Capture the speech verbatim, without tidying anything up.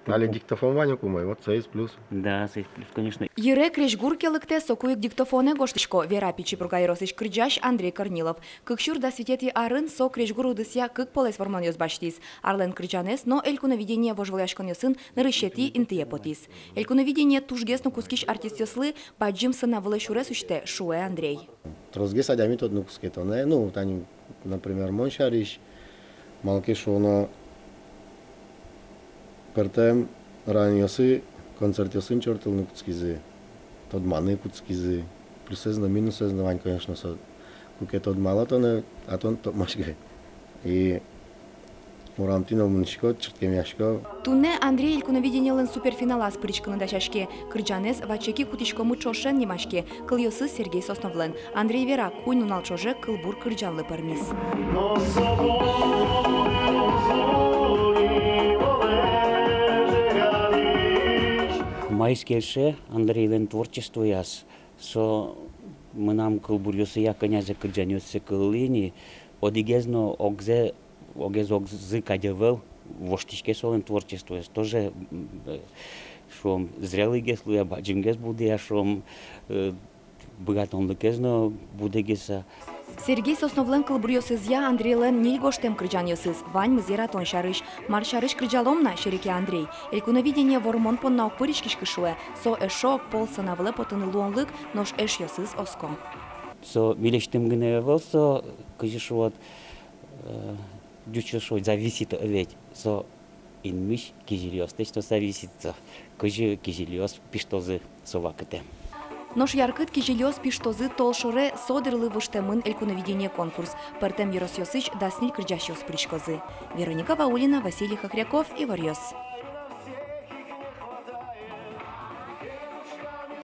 Али диктофон вань ук умой, вот соиз плюс. Да, соиз плюс, конечно. Йыре крезьгур ке лыктэ, соку ик диктофонэ гожтӥсько, вера Пичи Пурга ёросысь кырӟась Андрей Корнилов. Кык сюрс дас витетӥ арын со крезьгур удысъя кык полэс вормонъёс басьтӥз. Арлэн кырӟанэз но «Элькуновидение» вожвылъяськонъёсын нырысетӥ интые потӥз. «Элькуновидение» тужгес но кутскись артистъёслы бадӟым сцена вылэ сюрес усьтэ, шуэ Андрей. Тросгес адями тодыны кутске тонэ, ну, тани, например, мон сярысь, малы ке шуоно, пӧртэм районъёсы концертъёсын чортылыны кутскизы, тодманы кутскизы. Плюсэз но, минусэз но вань, конечно, со. Куке тодмало тонэ, а тон тодмаськод. И урамтӥ но мынӥськод, чырткемъяськод. Туннэ Андрей «Элькуновидениелэн» суперфиналаз пыриськыны дасяське. Кырӟанэз «Вачеки кутӥськомы ӵошен» нимаське. Кылъёсыз Сергей Сосновлэн. Андрей вера, куинь нунал ӵоже кылбур кырӟанлы пӧрмиз. Маиз кельше Андрейлэн творчествояз, со мынам кылбуръёсыя, кӧнязэ кырӟанъёсы кыллы ини, одӥгез но огзэ, огез огзы кадь ӧвӧл, воштӥське солэн творчествоез. Тоже, м, э, шуом, зрелыйгес луэ, бадӟымгес будэ, шуом, э, быгатонлыкез но будэгес-а. Сергей Сосновлэн кылбуръёсызъя Андрейлэн ньыль гожтэм кырӟанъёсыз, ваньмыз яратон сярысь. Мар сярысь кырӟалом на, сереке Андрей. «Элькуновидение» вормон понна уг пыриськиськы, шуэ. Со эшшо ог пол сцена вылэ потыны луонлык, нош эшъёсыз оско. Со милесьтым гинэ ӧвӧл, со, кызьы шуод, э, ӟучъёс шуо, зависит ведь. Со инмысь кизилиослэсь но зависит со, кызьы кизилиос пиштозы со вакытэ. Нош яркыт кизилиос пиштозы толшоре, со дырлы воштэмын «Элькуновидение» конкурс. Пӧртэм ёросъёсысь дас ньыль кырӟасьёс пыриськозы. Вероника Ваулина, Василий Хохряков, «Иворъёс».